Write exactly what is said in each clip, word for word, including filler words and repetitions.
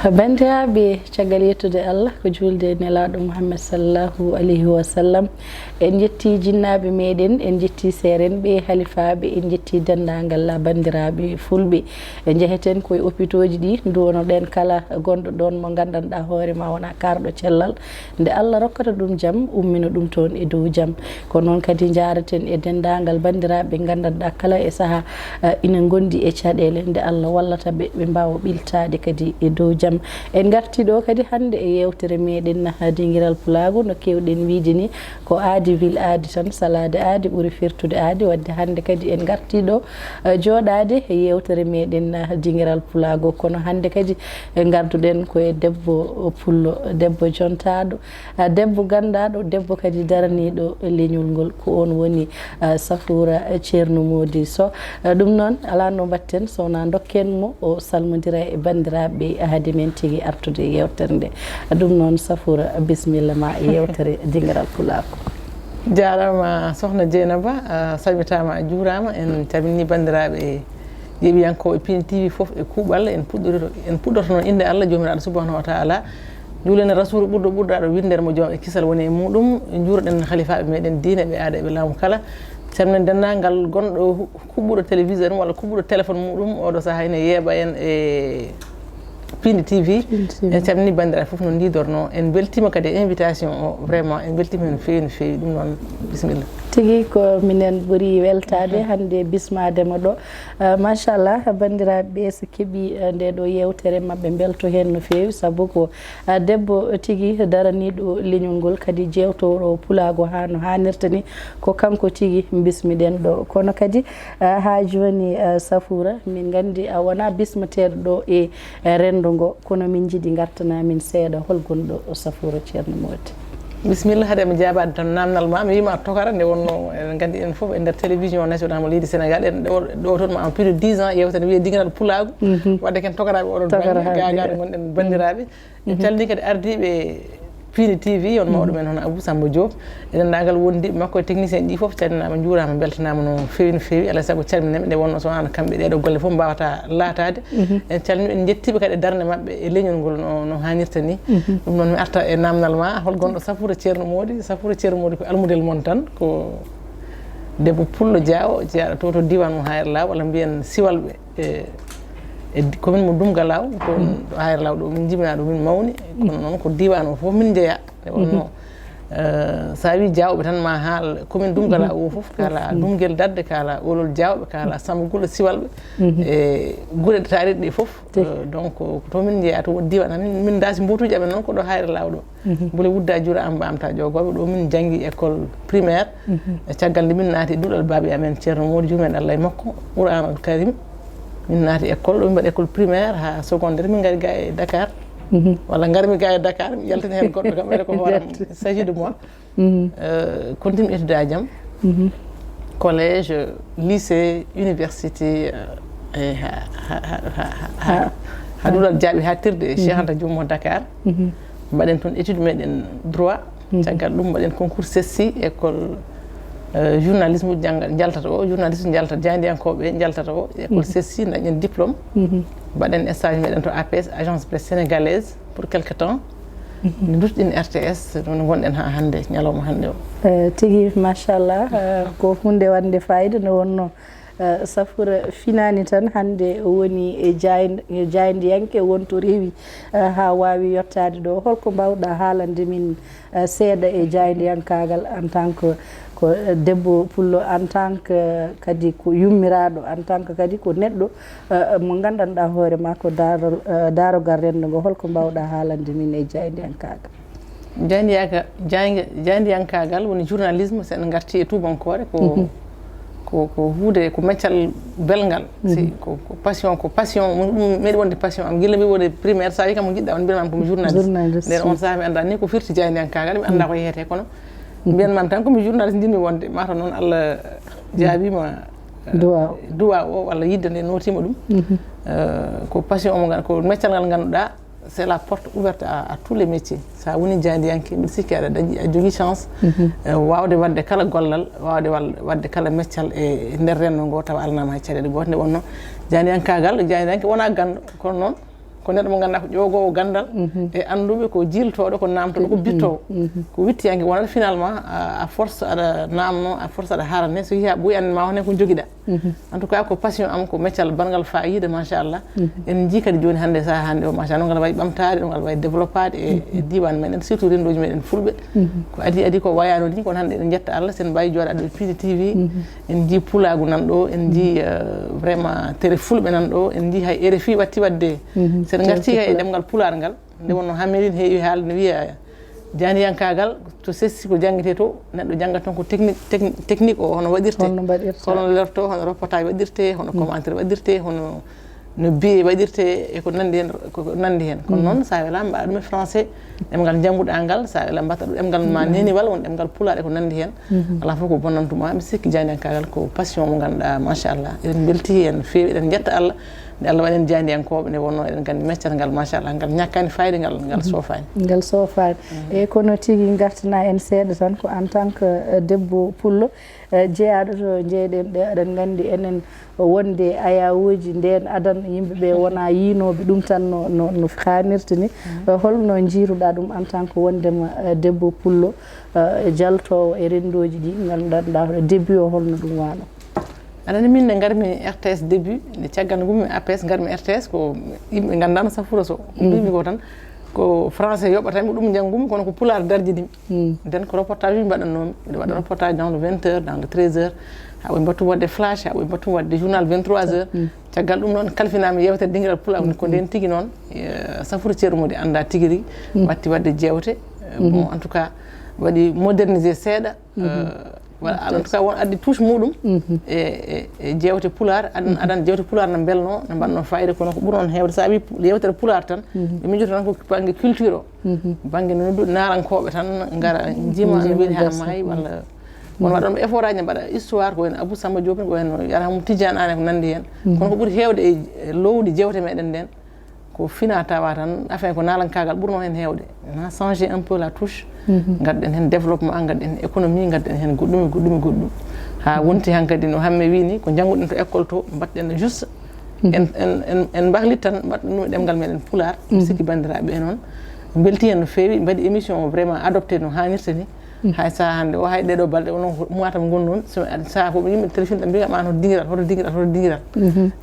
Banndiraaɓe, caggal yettude Allah, ko juulde e Nelaaɗo Muhammad sallallahu alayhi wa sallam, en njetti jinnaaɓe meɗen, en njetti seerenɓe, halifaaɓe, en njetti denndaangal banndiraaɓe fulɓe. E njeheten koye opitooji ɗi, nduwonoɗen kala gonɗo ɗoon mo nganndanɗaa hoore ma wona kaarɗo cellal. Nde Allah rokkata ɗum jam, ummina ɗum toon e dow jam. Ko noon kadi njaaraten e denndaangal banndiraaɓe ɓe nganndanɗaa kala e sahaa, eh, ina ngondi e caɗeele, nde Allah wallata ɓe, ɓe mbaawa ɓiltaade kadi e dow jam. En ngartii ɗo kadi hannde e yeewtere meɗen, eh, Dingiral Pulaagu, no keewɗen wiyde ni, ko aadi wil aadi tan, salaade aadi ɓuri firtude aadi. Waɗde hannde kadi en ngartii ɗo, eh, jooɗaade e yeewtere meɗen, eh, Dingiral Pulaagu. Kono hannde kadi, eh, ngarduɗen ko e debbo pullo, debbo jontaaɗo, ah, debbo ganndaaɗo, debbo kadi daraniiɗo leñol ngol, ko oon woni, ah, Safuura Ceerno Moodi Soh. Ah, ɗum noon, alaa no mbaɗten so wonaa ndokken mo, o salmondira e banndiraaɓe, ah, hade men tigi artude e yeewtere nde. Ah, ɗum noon, Safuura, bisimilla ma e yeewtere Dingiral Pulaagu. Jaaraama, Sohna Jeynaba, a salmitaama, a juuraama. En calminii banndiraaɓe yeeɓiyankooɓe Pindi T V fof e kuuɓal. En puɗɗorito, en puɗɗorto noon innde Allah, Joomiraaɗo subhanahu wa taala, juulen e Rasuulu ɓurɗo ɓurɗaaɗo winndere, mo jom e kisal woni e muuɗum. Njuurɗen halifaaɓe meɗen diine, ɓe aada e ɓe laamu kala. Calminen denndaangal gonɗo hu-, huɓɓuɗo téléviseur mum walla huɓɓuɗo téléphone muuɗum, oɗo sahaa ina yeeɓa en e Pindi T V. Pindi T V. En calminii banndiraaɓe fof no ndiidornoo. En mbeltiima kadi e invitation o, vraiment en mbeltiima heen no feewi, no feewi. Ɗum noon, bisimilla. Tigi ko minen ɓuri weltaade hannde bismaade mo ɗo. Ah, machallah, banndiraaɓe ɓe so keɓii, ah, nde ɗo yeewtere maɓɓe mbelto heen no feewi, sabu ko, ah, debbo tigi daraniiɗo leñol ngol, kadi jeewtooɗo pulaagu haa no haanirta ni, ko kanko tigi mbismiɗen ɗo. Kono kadi, ah, haa jooni, ah, Safuura, min nganndi a wonaa bismeteeɗo ɗo e, e renndo ngo, kono min njiɗi ngartanaa min seeɗa hol gonɗo Safuura Ceerno Moodi. Bisimilla, hade mi jaabaade tan naamnal ma, mi wiima tokara, nde wonnoo, eɗen nganndi en fof e nder télévision national mo leydi Sénégal, en ɗo, ɗo toon ma am plus de dix ans, yewtere wiyee Dingiral Pulaagu. Mhm. Waɗde ken tokaraaɓe oɗon bannge, gaagaaɗo ngonɗen banndiraaɓe. En calminii kadi ardiiɓe Pindi T V, on mawɗo men hono Abou Samba Diop. E denndaangal wondiiɓe makko e technicien ɗi fof calminaama, njuuraama, mbeltanaama no feewi, no feewi. Alaa e sago calminen ɓe, nde wonnoo so wonaa kamɓe ɗeeɗo golle fof mbaawata laataade. Mhm. En calminii, en njettii ɓe kadi e darnde maɓɓe e leñol ngol no, no haanirta ni. Mhm. Ɗum noon mi arta e naamnal ma, hol gonɗo Safuura Ceerno Moodi? Safuura Ceerno Moodi ko almudel mon tan, ko debbo pullo jaawo, jeyaaɗo to, to diiwaan mo Haayre Laaw, walla mbiyen Siwalɓe. E, e di-, commune mo Dumga Laaw, ko ɗo Haayre Laaw ɗo min njibinaa, ɗo min mawni. Kono noon ko diiwaan o fof min njeyaa. Nde wonnoo, eh, so a wii Jaawɓe tan ma haal commune Dumga Laaw o fof, kaala Dumgel Dadde, kaala Oolol Jaawɓe, kaala Samba Gullo Siwalɓe. E gure taariiɗe ɗe fof. Eh, donc ko to min njeyaa, to won diiwaan amin, min daasi mbotuuji amen noon ko ɗo Haayre Laaw ɗo. Mhm. Mbule wudda jura am mbaamta ƴoogooɓe. Ɗo min janngi école primaire. Mhm. E caggal nde min naati e duɗal baabi amen Ceerno Moodi, yurmeende Allah e makko, Qur'aanul Karim. Min naati école, ɗo min mbaɗi école primaire haa secondaire, min ngari ga e Dakar. Mhm. Walla ngarmi ga e Dakar, mi yaltini heen goɗɗo kam, ɓeyde ko hooram, il s'agit de moi. Mhm. Euh, continue étude aji am. Mhm. Collège, lycée, université, euh, e ha, ha, ha, ha, ha, ha, ha duɗal jaaɓi haaɗtirde e Cheikh Anta Diop mo Dakar. Mhm. Mbaɗen toon étude meɗen droit. Mhm. Caggal ɗum mbaɗen concours sessi, école, euh, journalisme jannga-, njaltata o, journaliste njaltata, jaayndiyankooɓe njaltata o, école sessi, dañen diplôme. Mhm. Mbaɗen stage meɗen to A P S, Agence Presse Sénégalaise, pour quelque temps. Mhm. Nde dutɗen R T S, ɗum ngonɗen haa hannde, ñalawma hannde o. Eh, tigi, machallah, eh, ko huunde waɗnde fayida nde wonnoo. Eh, Safuura finaani tan, hannde o woni e jaayn-, e jaayndiyanke, won to rewi, eh, haa waawi yottaade ɗo. Holko mbaawɗaa haalande min, eh, seeɗa e jaayndiyankaagal en tant que ko, eh, debbo pullo, en tant que kadi ko yummiraaɗo, en tant que kadi ko neɗɗo, eh, mo nganndanɗaa hoore maa ko daarol, eh, daarogal renndo ngo? Holko mbaawɗaa haalande min e jaayndiyankaagal? Jaayndiyanka-, jaaynga-, jaayndiyankaagal woni journalisme, so en ngartii e tuubankoore, ko, mhm, ko, ko huunde, ko meccal belngal. Mhm. Si, ko, ko passion, ko passion, ɗum meɗi wonde passion am. Gila mi woni primaire, so a wii kam ko njiɗɗaa won, mbiyan ma ko mi journaliste. Journaliste. Nden on sahaa mi anndaa ni ko firti jaayndiyankaagal, mi anndaa, mhm, ko yehete kono. Mhm. Mbiyan ma tan ko mi journaliste njiɗmi wonde, mataw noon Allah, mhm, jaabiima, eh, duwaaw, duwaaw o, walla yidde nde nootiima ɗum. Mhm. Eh, ko passion mo ngan-, ko meccal ngal ngannduɗaa, c'est la porte ouverte à, à tous les métiers. So a woni jaayndiyanke, mbiɗa sikki aɗa dañi, a jogii chance, mhm, eh, waawde waɗde kala gollal, waawde wal-, waɗde kala meccal e nder renndo ngo, tawa alanaama hay caɗeele goote. Nde wonnoo jaayndiyankaagal, jaayndiyanke wonaa ganndo, kono noon Ko neɗɗo mo ngannduɗaa ko ƴoogoowo ganndal e annduɓe, ko jiiltooɗo, ko naamtooɗo, ko bittoowo. Ko wittiyanke wonata finalement, a, a force aɗa naamno, a force aɗa harane, so yiya ɓuy an ma hono ko jogiɗa. En tout cas, ko passion am, ko meccal bangal fayida, machallah. En njii kadi jooni hannde, saha hannde o, machallah, no ngal wayi ɓamtaade, no ngal wayi développade e, e diiwaan meɗen, surtout renndooji meɗen fulɓe. Ko adi, adi ko wayano ni, kono hannde eɗen njetta Allah, sen mbawi jooɗaade ɗo e Pindi T V. En njii pulaagu nan ɗo, en njii, eh, vraiment tere fulɓe nan ɗo, en njii hay R F I watti wadde. Sen ngarti hay e ɗemngal pulaar ngal, nde wonno Hamerin heewi haalde, ne wiya jaandiyankaagal to sessi ko janngete to, neɗɗo jannga toon ko technique, techni-, technique o hono waɗirte, holno mbaɗirte, hono lerto, hono reportage waɗirte, hono commentaire waɗirte, hono no biye waɗirte e ko nanndi heen, ko nanndi heen. Kono noon, so a welaama mbaɗa ɗum e français, ɗemngal njannguɗaa ngal, so a welaama mbaɗta ɗum ɗemngal ma neeniwal, won ɗemngal pulaar e ko nanndi heen. Alaa fof ko bonnantuma. Mi sikki jaandiyankaagal ko passion mo ngannduɗaa, machallah. Eɗen mbelti heen no feewi, eɗen njetta Allah. Nde Allah waɗi en jaandiyankooɓe, nde wonnoo eɗen nganndi meccal ngal, machallah, ngal ñakkaani fayida, ngal, ngal soofaani. Ngal soofaani. E kono tigi ngartana en seeɗa tan, ko en tant que, eh, debbo pullo, eh, jeyaaɗo to jeyɗen ɗe, aɗen nganndi enen wonde ayawuuji ndeen adan yimɓe ɓe wona yiinooɓe ɗum tan no, no, no haanirta ni. Eh, holno njiiruɗaa ɗum en tant que wondema, eh, debbo pullo, eh, jaltoowo e renndooji ɗi ngannduɗaa hoore début o holno ɗum waano? Aɗa anndi, min nde ngarmi R T S début, nde caggal ngummi A P S ngarmi R T S, ko yimɓe nganndaano Safuura Sow. Mbimi ko tan, ko français yoɓataa mi, ɗum njanngumi, kono ko pulaar darjini mi. Nden ko reportage uji mbaɗannoomi. Miɗo waɗa reportage dans le vingt heures, dans le treize heures. Haa ɓe mbattu waɗde flash, haa ɓe mbattu waɗde journal vingt-trois heures. Caggal ɗum noon, kalfinaami yewtere dingiral pulaar, ko nden tigi noon, eh, Safuura Ceerno Modi anndaa tigi rigi, watti waɗde jeewte. Eh, bon, en tout cas, waɗi modernisé seeɗa. Eh, voilà, en tout cas, won addi touche muɗum e, e, e jeewte pulaar, adan, adan jeewte pulaar no mbelno, no mbaɗno fayida, kono ko ɓuri noon heewde, so a wi pu-, yewtere pulaar tan, ɓe mijoto tan ko bannge culture o, bannge no noddu naalankooɓe tan ngara, njima no weli haa maayi, walla won waɗoɓe effort aji, mbaɗa histoire, ko wayno Abou Samba Diop, ko wayno Yarahamu Tidiane Anne, ko nanndi heen. Kono ko ɓuri heewde e, e lowdi jeewte meɗen nden, ko fina tawa tan, enfin, ko naalankaagal ɓurno heen heewde. Na changer un peu la touche. Ngadden heen développement, ngadden heen économie, ngadden heen goɗɗum e goɗɗum e goɗɗum. Haa wonti hankadi no Hamme wii ni, ko njannguɗen to école to, mbaɗɗen juste. En, en, en, en mbahlit tan, mbaɗɗen ɗum e ɗemngal meɗen pulaar. Mi sikki banndiraaɓe ɓe noon mbelti heen no feewi, mbaɗi émission o vraiment adopté no haanirta ni. Hay saha hannde o, hay ɗeɗo balɗe, onon ko Matam ngonnon, so mi ari saha fof yimɓe téléphone ɓe mbiya ma hoto dingiral, hoto dingiral, hoto dingiral.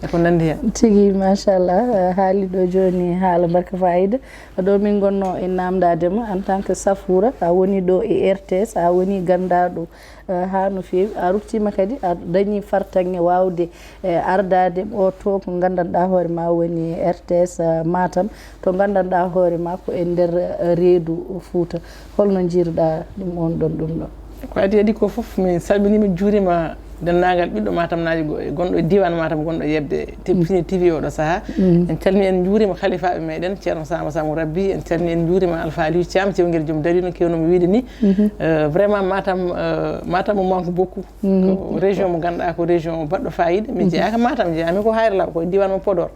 E ko nanndi heen. Tigi, machallah, a haali ɗo jooni haala mbarka fayida. Ɗo min ngonno e namdade ma en tant que Safuura, a woni ɗo e R T S, a woni ganndaɗo, eh, haa no feewi. A ruttima kadi, a dañi fartaŋŋe waawde, eh, ardade o to ko nganndanɗaa hoore ma woni R T S, eh, Matam, to nganndanɗaa hoore ma ko e nder, eh, reedu Fuuta. Holno njiiruɗaa ɗum on ɗon, ɗum ɗon? Ko adii adii ko fof, mi salminiima, mi juuriima denndaangal ɓiɗɗo Matamnaajo go-, gonɗo e diiwaan Matam, gonɗo e yeɓde te-, Pindi T V oɗo sahaa. En calminii, en njuuriima halifaaɓe meɗen, Ceerno Samba Sambo Rabbi, en calminii, en njuuriima Alfa Aliou Thiam, cewngel joom darino, kewno mi wiide ni. Eh, vraiment, Matam, eh, Matam mo manque beaucoup. Ko région mo ngannduɗaa ko région baɗɗo fayida. Mi jeyaaka Matam, jeyaami ko Hayra Law, ko e diiwaan mo Podor.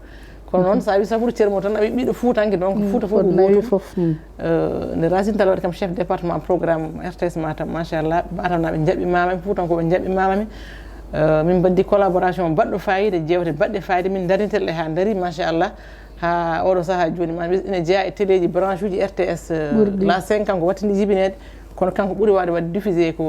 Kono noon, so a wii Safuura Ceerno Modi tan, a wii ɓiɗɗo Fuutanke, donc Fuuta fof ko gootum. Eh, nde Racine Talla waɗi kam chef département programme R T S Matam, machallah, Matamnaaɓe njaɓɓimaama mi, Fuutankooɓe njaɓɓimaama mi. Eh, min mbaddi collaboration baɗɗo fayida, jeewte baɗɗe fayida, min ndarni telle haa ndari, machallah. Haa oɗo sahaa jooni, ma ina jeyaa e teleeji branche uji R T S, eh, la cinq, kanko wattini jibineede. Kono kanko ɓuri waawde waɗde diffusé ko,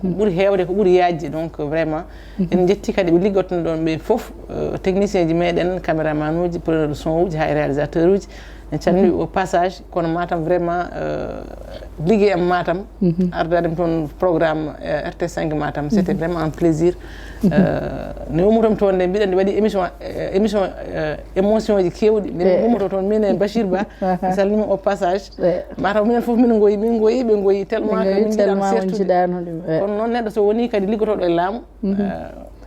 ko ɓuri heewde, ko ɓuri yaajde. Donc, vraiment, en njetti kadi ɓe liggoton ɗon ɓe fof, eh, technicien ji meɗen, caméraman uji, preneur de son uji, hay réalisateur uji. En calminii ɓe au passage, kono Matam vraiment, eh, liggey am Matam, ardaade mi toon programme, eh, R T cinq Matam, c'était vraiment un plaisir. Eh, nde ummoton toon nde mbiɗen nde waɗi émission, eh, émission, eh, émotion ji keewɗi. Nde min ummoto toon, min e Bachir Ba, mi salminiima au passage. Mataw minen fof min ngoyi, min ngoyi, ɓe ngoyi tellement que min njiɗaano sertude. Kono noon neɗɗo so woni kadi liggotooɗo e laamu, eh,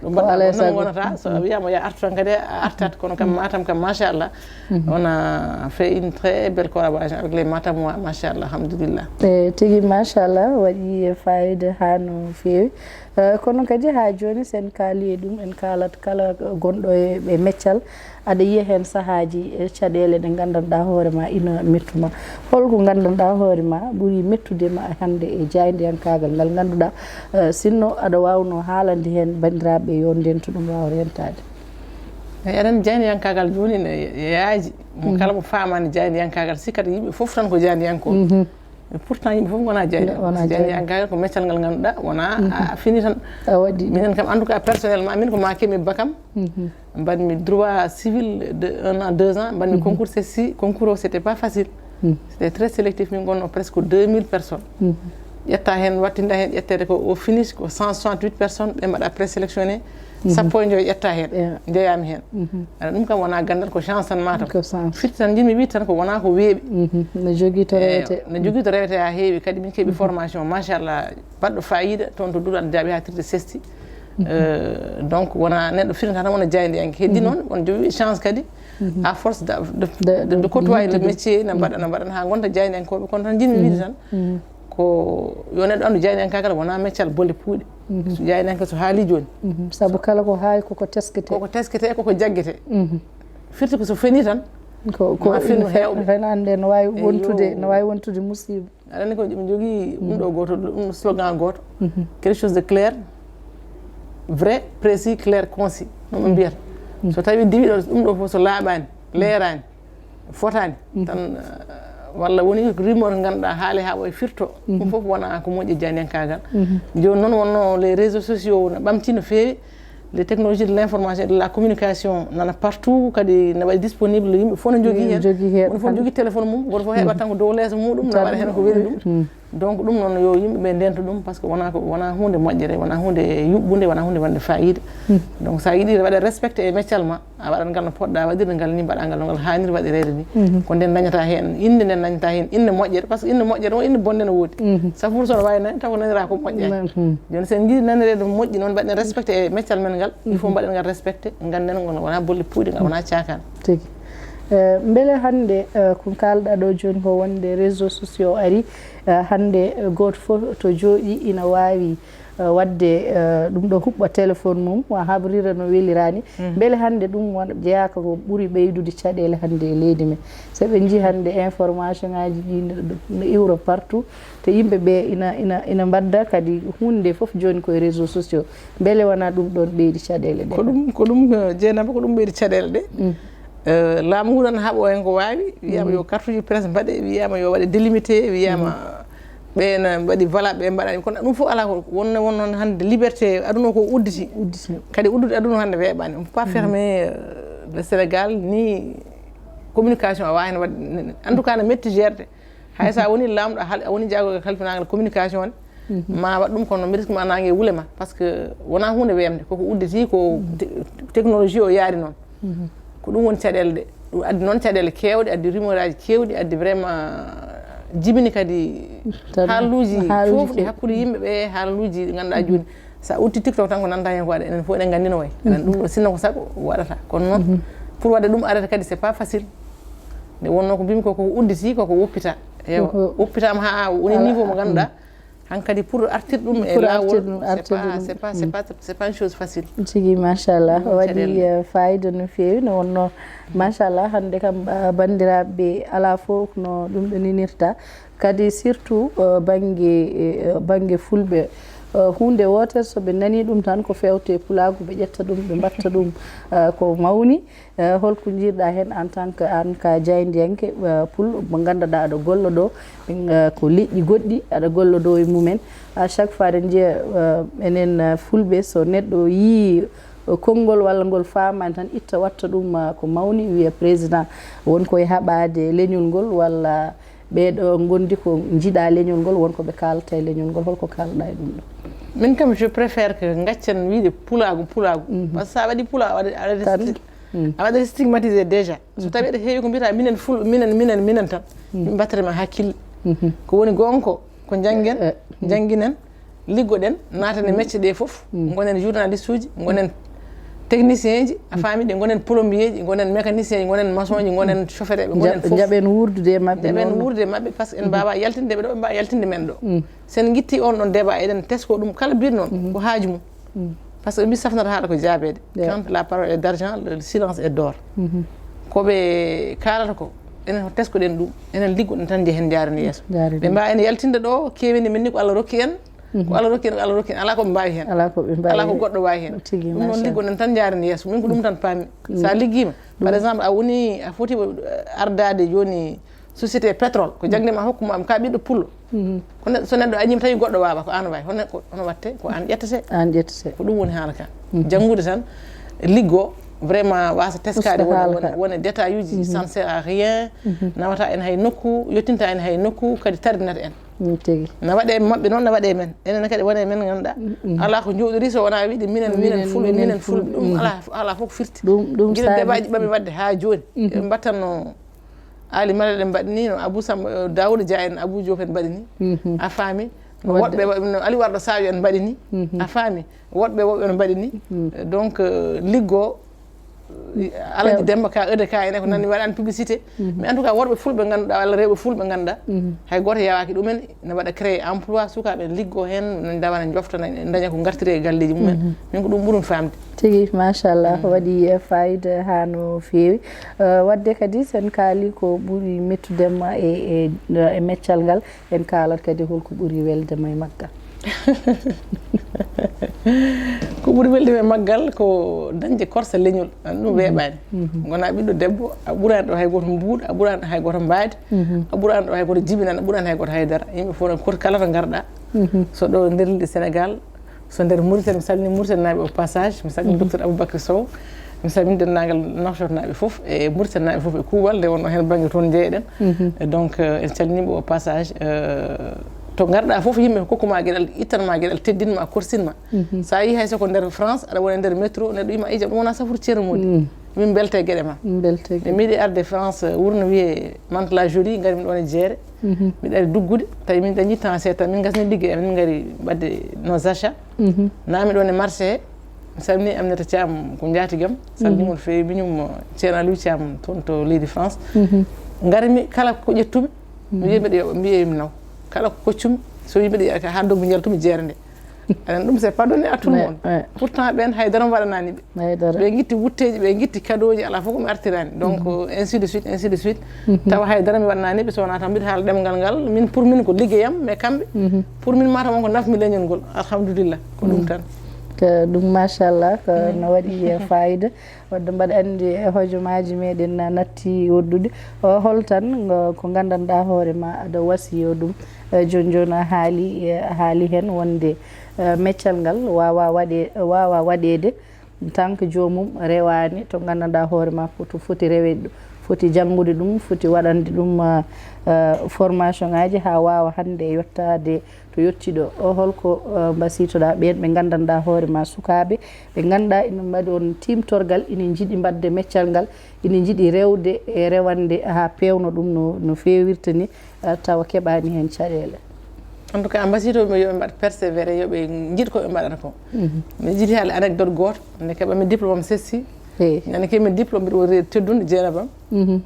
ɗo mbaɗɗa ko noon wonata. So a wiyaama yo artu tan kadi a artat, kono kam Matam kam machallah. On a fait une très belle collaboration avec les Matamois, machallah, alhamdulillah. E tigi machallah, waɗi fayida haa no feewi. Eh, kono kadi haa jooni sen kaali e ɗum, en kaalat kala gonɗo e, e meccal, aɗa yiya heen sahaaji, e caɗeele ɗe nganndanɗaa hoore ma ina mettu ma. Holko nganndanɗaa hoore ma ɓuri mettude ma hannde e jaayndiyankaagal ngal ngannduɗaa, eh, sinno aɗa waawno haalande heen banndiraaɓe yo ndento ɗum waawa rentaade? Eɗen jayniyankaagal jooni ne yaaji. Mo kala mo faamaani jayniyankaagal, sikkata yimɓe fof tan ko jayniyankooɓe. Mais pourtant yimɓe fof ngonaa jayniyankaagal. Jayniyankaagal ko meccal ngal ngannduɗaa wonaa a fini tan. A waɗi. Minen kam, en tout cas, personnellement, min ko maa keɓmi bakam. Mbaɗmi droit civil de un an, deux ans, mbaɗmi concours C C I. Concours o, c'était pas facile. C'était très sélectif, min ngonno presque deux mille personnes. Ƴetta heen, wattida heen ƴetteede ko au finish ko cent soixante-huit personnes ɓe mbaɗa présélectionné. Sappo e joyo ƴetta heen, jeeyami heen. Aɗa, ɗum kam wonaa ganndal, ko chance tan mataw. Firti tan njiɗmi wiide tan ko wonaa ko weeɓi. No jogii to rewete. No jogii to rewete haa heewi, kadi min keɓi formation machallah baɗɗo fayida toon to Duɗal Jaaɓi haa tirde sesti. Euh, donc wona neɗɗo firnata tan wona jayndi en, heddi noon on jogii chance kadi, à force de, de, de, de côtoyer le métier, na mbaɗa na mbaɗa haa ngonta jayndi en koɓe. Kono tan njiɗmi wiide tan ko yo neɗɗo anndu jayndi en kagal wona meccal bolle puuɗe. So jayndi en ko so haali jooni, sabu kala ko haali koko teskete, koko teskete, koko jaggete. Firti ko so feni tan ko ko ma fennu heewɓe. Renande no waawi wontude, no waawi wontude musiba. Aɗa anndi ko mi jogii ɗum ɗo gooto, ɗum slogan gooto. Quelque chose de clair, vrai, précis, clair, concis, no ɓe mbiyata. So tawi diwi ɗo ɗum ɗo fof so laaɓaani, leeraani, fotaani tan, walla woni rumeur ngannduɗaa haali haa ɓoye firto, ɗum fof wona ko moƴƴi jayndi en kagal. Jooni noon wonno les réseaux sociaux no ɓamti no feewi. Les technologies de l'information et de la communication nana partout, kadi ne waɗi disponible, yimɓe fof no jogii heen. Jogii heen. Woni fof no jogii téléphone mum, goto fof heɓat tan ko dow leeso muɗum, no waɗa heen ko weli ɗum. Donc ɗum noon yo yimɓe ɓe ndento ɗum, parce que wona ko, wona huunde moƴƴere, wona huunde yuɓɓunde, wona huunde wonde fayida. Donc sa yiɗi waɗa respecté e meccal ma, a waɗat ngal no poɗɗa waɗirde ngal ni, mbaɗa ngal no ngal haaniri waɗireede ni. Ko nden dañata heen innde, nden dañata heen innde moƴƴere, parce que innde moƴƴere o, innde bonde no woodi. Safur so no waawi nani taw ko nanira ko moƴƴaani. Jooni so en njiɗi nanireede moƴƴi noon, mbaɗen respecté e meccal men ngal, il faut mbaɗen ngal respecté, ngannden ngal wona bolle puuɗe, ngal wona caakaan. Tigi. Eh, mbele hannde, eh, ko kaalɗa ɗo jooni ko wonde réseaux sociaux ari, eh, hannde, eh, gooto fof to jooɗi ina waawi, eh, waɗde, eh, ɗum ɗo huɓɓa téléphone mum, wa habrira no weliraani. Mbele hannde ɗum won jeyaaka ko ɓuri ɓeydude caɗeele hannde e leydi men? So ɓe njii hannde information ŋaaji ɗi no, no iwra partout, te yimɓe ɓe ina, ina, ina mbadda kadi huunde fof jooni koye réseaux sociaux. Mbele wona ɗum ɗon ɓeydi caɗeele ɗe? Ko ɗum, ko ɗum, eh, Jeynaba, ko ɗum ɓeydi caɗeele ɗe. Eh, laamu ngu tan haɓo en ko waawi, wiyaama yo carte ji presse mbaɗe, wiyaama yo waɗe délimité, wiyaama ɓe na mbaɗi vala, ɓe mbaɗani. Kono ɗum fof alaa ko wonno, wonno hannde liberté aduna o ko udditi. Udditi. Kadi uddude aduna o hannde weeɓaani. On peut pas fermer, euh, le Sénégal, ni communication a waawi heen waɗde. En tout cas, no metti gérde. Hay so a woni laamɗo, a hal-, a woni jaagorgal halfinaangal communication ne, ma waɗ ɗum, kono mbiɗa sikki ma naange wule ma, par ce que wonaa huunde weemde, koko udditi, ko te-, technologie o yaari noon. Ko ɗum woni caɗeele ɗe. Ɗum addi noon caɗeele keewɗe, addi rumeur aji keewɗi, addi vraiment jibini kadi haaluuji fof ɗi hakkunde yimɓe ɓe, haaluuji ɗi ngannduɗaa jooni. So a udditi TikTok tan ko nanta heen ko waɗa, enen fof eɗen nganndi no wayi. Aɗa anndi ɗum ɗo, sinno ko sago waɗata. Kono noon, pour waɗde ɗum arrêté kadi, c'est pas facile. Nde wonno ko mbimi ko, koko udditi, koko woppita. Ewa, woppitaama haa woni niveau mo ngannduɗaa. Hankadi pour artir ɗum e laawol, c'est pas, c'est pas, c'est pas, c'est pas une chose facile. Tigi, machallah. Ɗum waɗi, eh, fayida no feewi, no wonno, machallah, hannde kam, ah, banndiraaɓe alaa fof no ɗum ɗo ninirta. Kadi surtout, eh, bannge, eh, bannge fulɓe, eh, huunde wootere so ɓe nanii ɗum tan ko feewte pulaagu, ɓe ƴetta ɗum, ɓe mbaɗta ɗum, eh, ko mawni. Eh, holko njiiɗɗaa heen en tant que aan ka jaayndiyanke, eh, pullo mo ngannduɗaa aɗa golla ɗo, eh, ko leƴƴi goɗɗi aɗa golla ɗo e mumen? À chaque fois eɗen njiya, eh, enen, eh, fulɓe, so neɗɗo yii, eh, konngol walla ngol faamaani tan, itta watta ɗum, eh, ko mawni, wiya président won koye haɓaade leñol ngol walla ɓee ɗo ngondi ko njiɗa leñol ngol, won ko ɓe kaalata e leñol ngol. Holko kaalɗa e ɗum ɗo? Min kam, je préfère que ngaccen wiide pulaagu, pulaagu. Par ce que sa waɗi pulaagu, a waɗi, a waɗi sti-, a waɗi stigmatisé déjà. So tawi aɗa heewi ko mbiyata minen ful-, minen, minen, minen tan, min mbattata ma hakkille. Ko woni goonga ko, ko njanngen, eh, eh, njannginen, liggoɗen, naaten e mecce ɗe fof. Ngonen journaliste uji, ngonen technicien ji, a faami, ɗe ngonen plombier ji, ngonen mécanicien ji, ngonen maçon ji, ngonen chauffeur ɓe, ngonen fof. Njaɓen wuurdude e maɓɓe. Njaɓen wuurdude e maɓɓe, par ce que en mbaawa yaltinde ɓe ɗo, ɓe mbaawa yaltinde men ɗo. So en ngitti on ɗon débat, eɗen tesko ɗum kala biɗ noon, ko haaju mum. Par ce que mi safnata haala ko jaabeede. Quand la parole est d'argent, le silence est d'or. Ko ɓe kaalata ko, enen ko teskoɗen ɗum, enen liggoɗen tan njehen njaarani yeeso. Ɓe mbaawa en yaltinde ɗo, keewini men ni ko Allah rokki en, Ko Allah rokki en, Allah rokki en. Alaa ko ɓe mbaawi heen. Alaa ko ɓe mbaawi heen. Alaa ko goɗɗo waawi heen. Tigi, ɗum noon, liggo nen tan njaaren yeeso. Min ko ɗum tan paami. So a liggiima, par exemple, a woni, a foti ardaade jooni société pétrole, ko jaŋde ma hokku ma, ka ɓiɗɗo pullo. Ko neɗɗo, so neɗɗo añiima tawi goɗɗo waawa, ko aan waawi. Hono ko, hono watte, ko aan ƴettete. Aan ƴettete. Ko ɗum woni haala ka. Janngude tan, liggo, vraiment, wasa teskaade wone, wone, wone détail uji, ça ne sert à rien, nawata en hay nokku, yottinta en hay nokku, kadi tardinata en. Tigi. Na waɗe maɓɓe noon, na waɗe men. Enen kadi wone men ngannduɗaa. Alaa ko njooɗori so wonaa wiide minen, minen, minen fulɓe, minen, minen fulɓe. Ɗum alaa, alaa fof ko firti. Ɗum, ɗum gila débat ji ɓami waɗde haa jooni. Ɓe mbattanno Ali Malal en mbaɗi ni, no Abou Samba, eh, Daouda Dia en, Abou Diop en mbaɗi ni. A faami? No woɗɓe, no Ali Warɗo Sadio en mbaɗi ni. A faami? Woɗɓe, woɗɓe no mbaɗi ni. Donc, eh, liggo, eh, Alaji Demba ka E D K en ko nani waɗani publicité. Mais en tout cas, worɓe fulɓe ngannduɗaa, walla rewɓe fulɓe ngannduɗaa, hay gooto yawaaki ɗumen, ne waɗa créer emploi, sukaaɓe en liggo heen, ne ndawa ne njofta, ne daña ko ngartiri e galleeji mumen. Min ko ɗum ɓurmi faamde. Tigi, machallah, waɗi, eh, fayida haa no feewi. Eh, waɗde kadi, sen kaali ko ɓuri mettude ma e, e, e meccal ngal, en kaalat kadi holko ɓuri welde ma e maggal. Ko ɓuri welde ma e maggal ko dañde korsa leñol, an ɗum weeɓaani. Ngona ɓiɗɗo debbo, a ɓuraani ɗo hay gooto mbuuɗ, a ɓuraani ɗo hay gooto mbaadi, a ɓuraani ɗo hay gooto jibinana, a ɓuraani hay gooto haydara. Yimɓe fof no koti kala to ngarɗa. So ɗo nder leydi Sénégal, so nder Mauritanie, mi salmini Mauritanenaaɓe au passage, mi salmini docteur Aboubacry Sow, mi salmini denndaangal Nouakchott-naaɓe fof, e Mauritanenaaɓe fof e kuuɓal, nde wonno heen bannge toon njeeyɗen. E donc, eh, en calminiiɓe au passage, eh, to ngarɗa fof yimɓe kokku ma geɗal, ittan ma geɗal, teddin ma, korsin ma. So a yii hay so ko nder France, aɗa wona nder métro, neɗɗo yima, "Ey, jam, ɗum wona safru Ceerno Mody." Min mbelta e geɗe ma. Min mbelta e geɗe. Min mbiɗi arde France, wuro no wiyee Mantes-la-Jolie, ngari min ɗoon e jeere. Miɗo ari duggude, tawi min dañi temps seeɗa, min ngasni liggeey amen, min ngari waɗde nos achats. Naami ɗoon e marché he, mi salmini Aminata Thiam, ko njaatigam, salmini mo no feewi, miñum Ceerno Aliou Thiam toon to leydi France. Ngarmi kala ko ƴettumi, mi wiya mbiɗa yoɓa, mbiyee mi naw. Kala ko koccumi, so wii mbiɗa yiya haa dogmi njaltumi jeere nde. Aɗa anndi ɗum, c'est pas donné à tout le monde. Pourtant, ɓeen hay dara mi waɗanaani ɓe. Ɓe ngitti wutteeji, ɓe ngitti kadooji, alaa fof ko mi artiraani. Donc, ainsi de suite, ainsi de suite. Tawa hay dara mi waɗanaani ɓe, so wonaa tan mbiɗa haala ɗemngal ngal. Min, pour min ko liggeyam, mais kamɓe, pour min, mataw on ko nafmi leñol ngol. Alhamdulillah, ko ɗum tan. Ko ɗum, machallah, ko no waɗi, eh, fayida. Wadde mbaɗa anndi, eh, hojomaaji meɗen na natti woɗɗude. O, hol tan ngo, ko nganndanɗaa hoore ma aɗa wasiyo ɗum. Eh, jooni jooni a haali, eh, a haali heen wonde, eh, meccal ngal waawa waɗe-, waawa waɗeede tant que joomum rewaani to nganndanɗaa hoore ma foti, foti reweede ɗum, foti janngude ɗum, foti waɗande ɗum, eh, eh, formation ŋaaji haa waawa hannde yottaade to yettii ɗo. O, holko, eh, mbasiytoɗaa ɓeen ɓe nganndanɗaa hoore ma, sukaaɓe ɓe ngannduɗaa ina mbaɗi on tiimtorgal, ina njiɗi mbaɗde meccal ngal, ina njiɗi rewde e rewande haa peewna ɗum no, no feewirta ni, eh, tawa keɓaani heen caɗeele? En tout cas, mbasiytoomi ɓe yo ɓe mbaɗ persévéré, yo ɓe njiɗ ko ɓe mbaɗata ko. Miɗo yiɗi haala anecdote gooto, nde keɓami diplôme am sessi. Eyi. Ñande keɓmi diplôme, mbiɗo woni reedu teddunde, jeenaba am.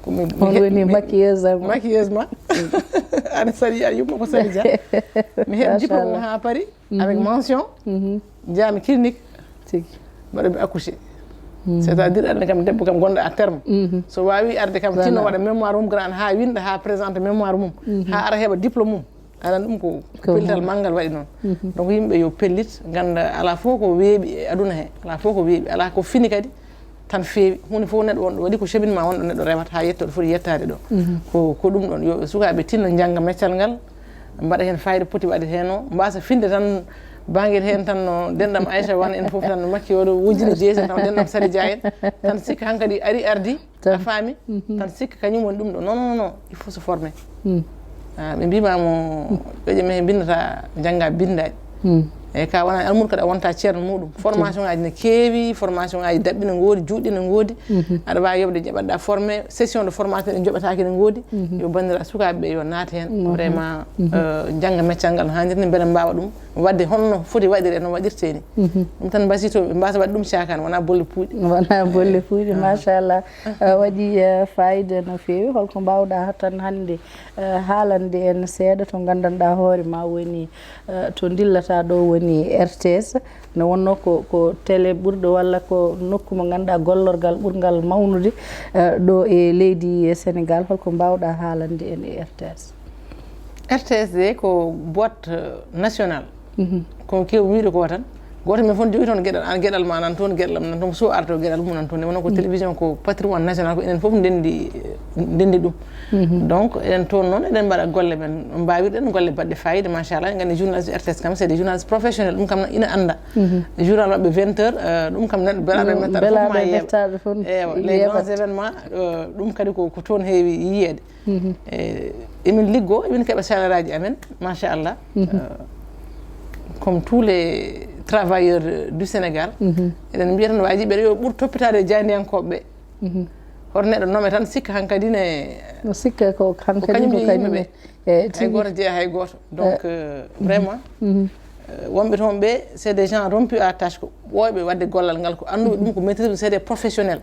Ko mi, mi On he-, woni mi he-, maquilleuse am. Maquilleuse ma. Ana sari, a yumma ko sari ja. Mi heɓi diplôme o haa Paris, avec mention. Njaami clinique. Tigi. Mbaɗa mi accouché. C'est-à-dire, aɗa kam debbo kam gonɗo à terme. So waawi arde kam, tinno waɗa mémoire mum, grand haa winda, haa présente mémoire mum. Haa ara heɓa diplôme mum. Aɗa anndi ɗum ko pellital manngal waɗi noon. Donc, yimɓe yo pellit, ngannda alaa fof ko weeɓi e aduna he, alaa fof ko weeɓi, alaa ko fini kadi tan feewi. Huunde fof neɗɗo wonɗo waɗi ko cheminement wonɗo neɗɗo rewata haa yetto ɗo foti yettaade ɗo. Ko, ko ɗum ɗoon. Yo sukaaɓe tinno njannga meccal ngal, mbaɗa heen fayida poti waɗde heen o, mbaasa finde tan bangel heen tan no denɗam Aïcha Wane en fof tan no makki oɗo wujini jeese tan denɗam Sali Dia en tan sikka hankadi ari ardi. A faami? Tan sikka kañum woni ɗum ɗo. Non, non, non, non. Il faut se former. Ah, ɓe mbiima mo, ƴoƴe men he mbinnata, jannga, binndaɗi. Eyi, ka wona almuudo kadi a wonta ceerno muɗum. Formation ngaji ne keewi, formation ngaji daɓɓi ne ngoodi, juutɗi ne ngoodi. Aɗa waawi yoɓde, jaɓaɗa formé, session de formation ɗe joɓataake ne ngoodi. Yo banndiraaɓe sukaaɓe ɓe yo naat heen. Vraiment, eh, jannga meccal ngal no haanirta ni, mbele mbaawa ɗum waɗde honno foti waɗire, no waɗirtee ni. Ɗum tan mbasiytoo ɓe mbaasa waɗde ɗum caakaan, wonaa bolle puuɗe. Wonaa bolle puuɗe, machallah. Eh, waɗi, eh, fayida no feewi. Holko mbaawɗaa tan hannde, eh, haalande en seeɗa to nganndanɗaa hoore ma woni, eh, to ndillata ɗo woni R T S? Nde wonnoo ko, ko télé ɓurɗo walla ko nokku mo ngannduɗaa gollorgal ɓurngal mawnude, eh, ɗo e leydi Sénégal. Holko mbaawɗaa haalande en e R T S? R T S D ko boîte nationale. Ko kew wiide ko tan, gooto men fof jogii toon geɗal, an geɗal ma nan toon, geɗal am nan toon, so arto geɗal mum nan toon. Wona ko télévision ko patrimoine national, ko enen fof ndenndi ndenndi ɗum. Donc eɗen toon noon eɗen mbaɗa golle men mbawirɗen, golle baɗɗe fayida, machallah. Nganndi journaliste R T S kam c'est des journalistes professionnels, ɗum kam ina annda. Journal maɓɓe vingt heures, ɗum kam neɗɗo belaɗo e mettaɗo fof ma yeeɓa. Ewa, les grands événements, ɗum kadi ko ko toon heewi yiyeede. E emin liggo, emin keɓa salaire aji amen, machallah. Comme tous les travailleurs du Sénégal, eɗen mbiya tan waaji ɓeɗe yo ɓur toppitaade e jaayndiyankooɓe ɓe. Hoto neɗɗo nome tan sikka hankadi ne. No sikka ko hankadi ko kañum jeeyi yimɓe ɓe. Hay gooto jeeya hay gooto. Donc vraiment, wonɓe toon ɓe c'est des gens rompus à tâche, ko ɓooyɓe waɗde gollal ngal, ko annduɓe ɗum, ko maîtrise, c'est des professionnels.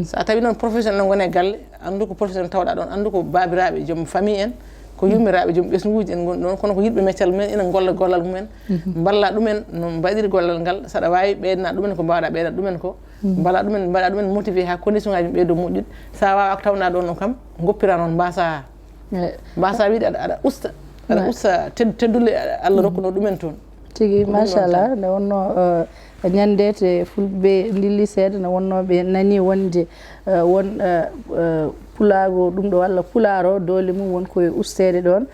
So a tawi noon professionnel no ngone galle, anndu ko professionnel tawɗa ɗoon, anndu ko baabiraaɓe joom famille en, ko yummiraaɓe joom ɓesnguuji en ngoni ɗoon, kono ko yiɗɓe meccal mumen, ina ngolla gollal mumen. Mballa ɗumen no mbaɗiri gollal ngal, saɗa waawi ɓeydana ɗumen ko mbaawɗa ɓeydana ɗumen ko. Mballa ɗumen, mbaɗa ɗumen motivé haa condition ngaji ɓeydo moƴƴude. Sa waawaka tawna ɗoon o kam, ngoppira noon, mbasa mbasa wiide aɗa aɗa usta, aɗa usta ted- teddulle Allah rokkuno ɗumen toon. Tigi, machallah. Nde wonno ñande te fulɓe ndilli seeɗa, nde wonno ɓe nani wonde won pulaago ɗum ɗo walla pulaaro doole mum won koye usteede ɗoon.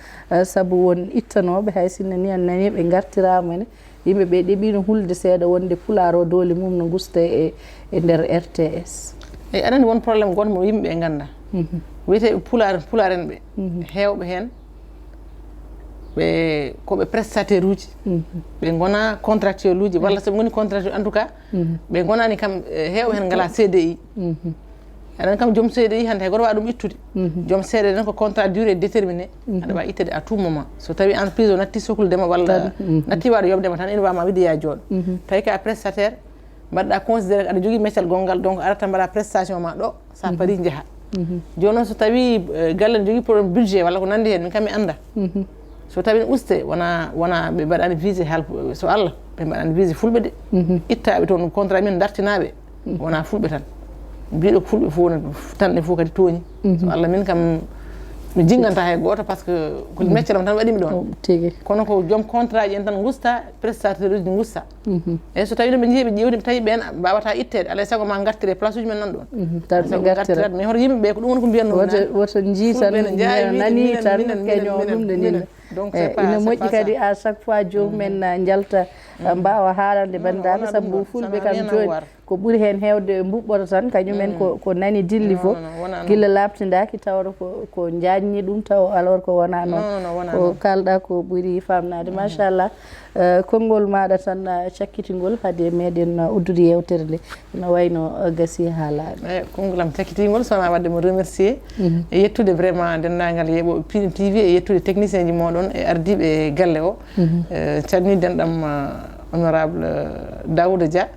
Sabu won ittanooɓe, hay sinno ni en nani ɓe ngartiraama ne, yimɓe ɓe ɗeɓino hulde seeɗa wonde pulaar o doole mum no gusta e e nder R T S. Eyi, aɗa anndi won problème gooto mo yimɓe ɓe ngannda. Wiyetee ɓe pulaar, pulaar en ɓe, heewɓe heen ɓe ko ɓe prestataire uji. Ɓe ngona contractuel uji, walla so ɓe ngoni contractuel, en tout cas ɓe ngonaani kam, heewɓe heen ngala C D I. Aɗa anndi kam joom C D I hannde hay gooto waawa ɗum ittude. Joom C D I tan ko contrat durée déterminée, aɗa waawi ittude à tout moment. So tawi entreprise o natti soklude ma walla natti waawde yoɓde ma tan, ina waawma wiide ya jooɗo. Tawi ka prestataire, mbaɗɗa considéré aɗa jogii meccal gonngal, donc arata mbaɗa prestation ma ɗo, sa pari njaha. Jooni noon so tawi galle ne jogii problème budget walla ko nanndi heen, min kam mi annda. So tawi ne uste, wona wona ɓe mbaɗani visé hal so Allah, ɓe mbaɗani visé fulɓe de. Ittaɓe toon contrat min dartinaɓe, wona fulɓe tan. Mbiɗo ko fulɓe fof ne tan, ɗe fof kadi tooñi. So Allah, min kam mi jinganta hay gooto, parce que ko meccal am tan waɗimi ɗoon. Tigi. Kono ko joom contrat ji en tan gusta, prestataire uji gusta. Eyi, so tawi noon ɓe njii ɓe ƴeewdi, tawi ɓeen mbawata itteede, alay sago ma ngartire place uji men nan ɗoon. Taw ɓe ngartirat. Mais hoto yimɓe ɓe ko ɗum woni ko mbiyanno. Woto woto njii tan nani tan keño ɗum ɗo nina. Donc ina moƴƴi kadi à chaque fois jomumen na njalta, mbaawa haalande banndiraaɓe, sabu fulɓe kam jooni ko ɓuri heen heewde mbuɓɓoto tan kañumen ko ko nani dilli fof. Gila laaɓtindaaki tawata ko ko njaajni ɗum taw, alors ko wona noon. Ko kalɗa ko ɓuri famnaade, machallah. Konngol maaɗa tan cakkitingol hade meɗen uddude yeewtere nde, no wayno gasi haalaaɓe. Eyi, konngol am cakkitingol sona wadde mo remercier e yettude vraiment denndaangal yeeɓooɓe Pini T V e yettude technicien ji mooɗon e ardiiɓe e galle o. Calmini denɗam honorable Daouda Dia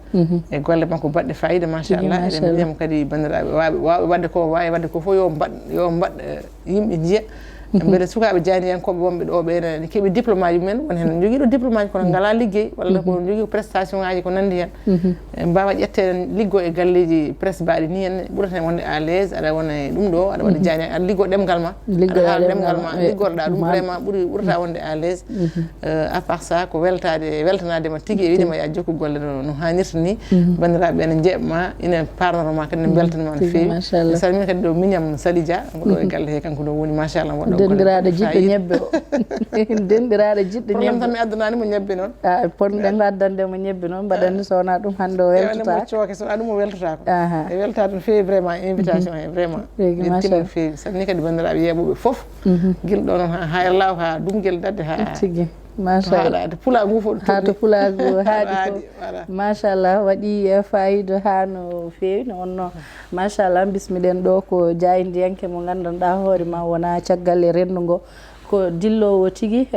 e golle makko baɗɗe fayida, machallah. Eɗen mbiyamo kadi banndiraaɓe waawɓe waawɓe wadde ko waawi wadde ko fof yo mbaɗ yo mbaɗ yimɓe njiya. Mbele sukaaɓe jaaniyankooɓe wonɓe ɗo ɓe ne keɓi diplôme aji mumen, won heen jogiiɗo diplôme aji kono ngalaa liggey walla ko jogii prestation ngaji ko nanndi heen. Ɓe mbaawa ƴetteede liggo e galleeji presse mbaɗi ni heen, ɓurata heen wonde à l'aise, aɗa wona e ɗum ɗo, aɗa waɗa jaani, aɗa liggo ɗemngal ma, aɗa haala ɗemngal ma, liggorɗa ɗum vraiment ɓuri ɓurata wonde à l'aise. À part ça ko weltaade, weltanaade ma tigi e wiide ma ya jokku golle no no haanirta ni. Banndiraaɓe ɓe ne njeeɓ ma, ina parnoro ma kadi, ne mbeltana ma no feewi. Mi salmini kadi ɗo miñam Sali Dia, ngo ɗo e galle he, kanko ɗo woni machallah, waɗɗo golle dendiraaɗo jiɗɗo ñebbe o. Dendiraaɗo jiɗɗo ñebbe. Problème tan mi addanaani mo ñebbe noon. Ponɗen ko addande mo ñebbe noon, mbaɗanni so wonaa ɗum hannde o weltata. Cooke so wonaa ɗum o weltata ko. E weltaade no feewi vraiment invitation he vraiment. Yetti no feewi. Salmini kadi banndiraaɓe yeeɓooɓe fof. Gila ɗo noon ha Hayra Law ha Dumgel Dadde ha. Tigi. Machallah. Haɗaade pulaagu fof. Ha to pulaagu haaɗi fof. Machallah, waɗi fayida ha no feewi no wonno. Machallah, bismiɗen ɗo ko jaayndiyanke mo nganndanɗaa hoore ma wona caggal e renndo ngo. Ko dilloowo tigi,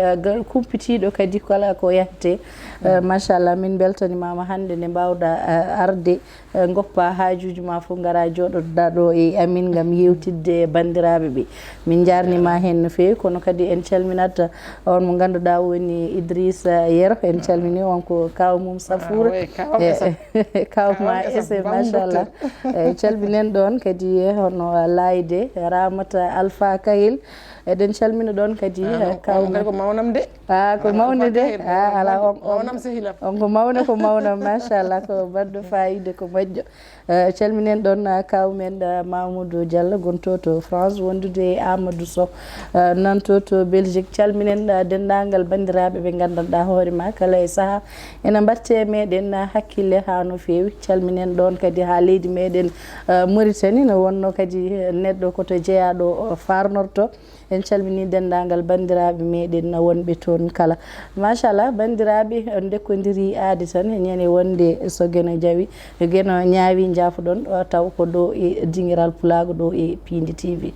kumpitiiɗo kadi kala ko yahte. Machallah, min mbeltanimaama hannde nde mbaawɗa arde. Ngoppa haajuuji ma fof, ngara jooɗoɗa ɗo e amin ngam yewtidde e banndiraaɓe ɓe. Min njaarnima heen no feewi, kono kadi en calminat on mo ngannduɗaa woni Idrissa Yero, en calmini on ko kaaw mum Safuura. Kaaw ma ese, machallah. En calminen ɗoon kadi e hono Layde Ramata Alpha Kahil. Eɗen calmina ɗon kadi, ah, eh, non, kawmen. On kadi ko mawnam de. Ah, ko mawnam de. Ah, ala on, on, mawnam sehilam. On ko mawna, ko mawna, machallah, ko baɗɗo fayida, ko moƴƴo. Eh, calminen ɗon, ah, kawmen, ah, Mamoudou Diallo, gonto to France, wondude e Amadou Sow, ah, nanto to Belgique. Calminen, ah, denndaangal banndiraaɓe ɓe nganndanɗaa hoore ma kala e saha. Ena mbatte e meɗen, ah, hakkille haa no feewi. Calminen ɗon kadi haa leydi meɗen, ah, Mauritanie, no wonno kadi, eh, neɗɗo ko to jeyaaɗo o farnorto. En calmini denndaangal banndiraaɓe meɗen wonɓe toon kala. Machallah, banndiraaɓe, on ndekkondiri aadi tan, ñande wonde so geno jawi, geno ñaawi, njaafoɗon, o taw ko ɗo e dingiral Pulaagu, ɗo e Piindi T V.